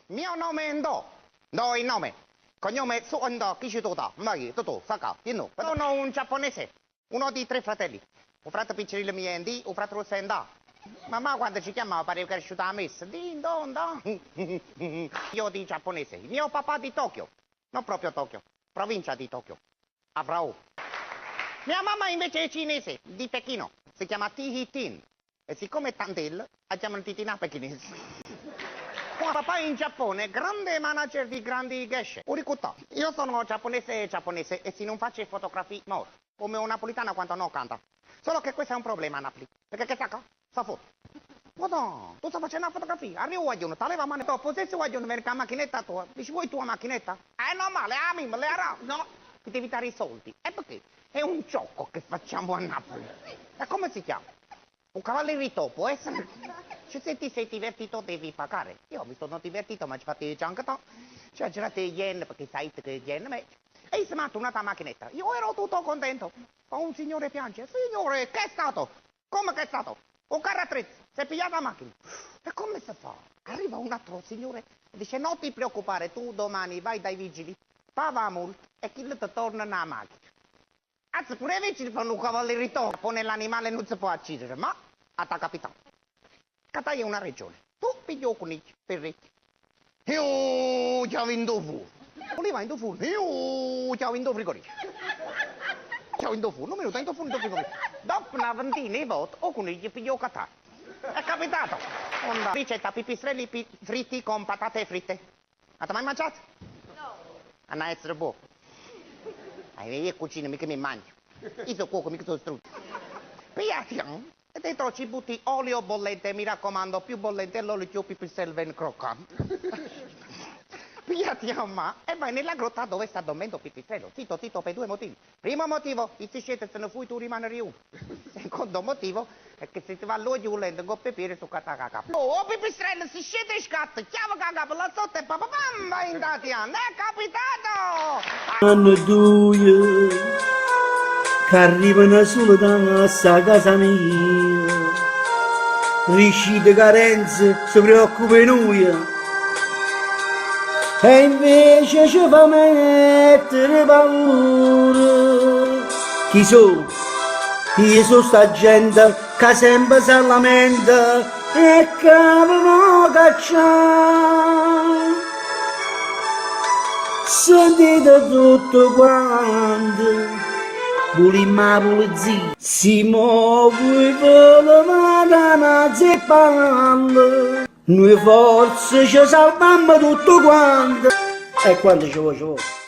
Mio nome è Ndo. Ndo il nome. Cognome Su Ndo, Kishituta, Mbaghi, Tutu, Saka, Inu. Sono un giapponese, uno di tre fratelli. 'O frate piccerillo mio è Ndi, 'o frate gruosso è Nda. Mammà quando ci chiammava pareva che era asciuta 'a messa. Di, Ndo, Nda. Io di giapponese. Il mio papà di Tokyo. Non proprio Tokyo, provincia di Tokyo. Avrao. Mia mamma invece è cinese, di Pechino. Si chiama Tihi Tin. E siccome è tantil, 'a chiamano Titina pechinese. Papà in Giappone, grande manager di grandi geishe. Urikuta. Io sono giapponese giapponese e se non faccio fotografie moro. Come un napolitano quando non canta. Solo che questo è un problema a Napoli. Perché che sa Sa foto. Madonna, tu stai facendo una fotografia, arriva un guaglione, ti leva a mano dopo, se guaglione viene con la macchinetta tua, dici vuoi tua macchinetta? È normale, a me me le darà. No, ti devi dare i soldi. E perché? È un gioco che facciamo a Napoli. E come si chiama? Un cavallo topo, eh? Cioè, se ti sei divertito devi pagare. Io mi sono divertito, ma ci fate già anche tu. Cioè, girate yen, perché sai che yen me. E si è tornata la macchinetta. Io ero tutto contento. Poi un signore piange. Signore, che è stato? Come che è stato? Un carro attrezzi, si è pigliata la macchina. E come si fa? Arriva un altro signore e dice non ti preoccupare, tu domani vai dai vigili, paga la multa e chi ti torna nella macchina. Anzi, pure i vigili fanno un cavallo ritorno. Pone l'animale non si può uccidere, ma a capitale. Catania è una regione. Tu pigli il coniglio per ricchi. Io ti ho vinto fu. Voleva in forno. Io ti ho vinto frigorifero. Ti ho vinto forno, minuto, in forno, frigorifero. Dopo una ventina di volte, o coniglio piglio Catania. È capitato. Una ricetta pipistrelli pi fritti con patate fritte. Avete mai mangiato? No. Hanno essere buono. Io cucino, mica mi mangio. Io sono cuoco, mica sono struzzo. Pigliati, e dentro ci butti olio bollente, mi raccomando, più bollente l'olio più pipistrello viene croccante. Pigliati a ma e vai nella grotta dove sta dormendo pipistrello. Zitto, zitto, per due motivi. Primo motivo, il si scende se ne fui tu rimani uno. Secondo motivo è che se ti va l'olio bollente con pepere su catacacca. Oh, pipistrello, si scende e scatta, chiama caca là sotto e papà vai in Tatiana. È capitato! Hanno due che arrivano solo da sta casa mia. Riuscite carenze, si preoccupa di noi. E invece ci fa mettere paura. Chi sono? Io sono sta gente che sempre si lamenta e che mi vuole cacciare. Sentite tutto quanto, volimmo la polizia. Si muove voleva una palle, noi forse ci salviamo tutto quanto. E quando ci vuole, ci vuole.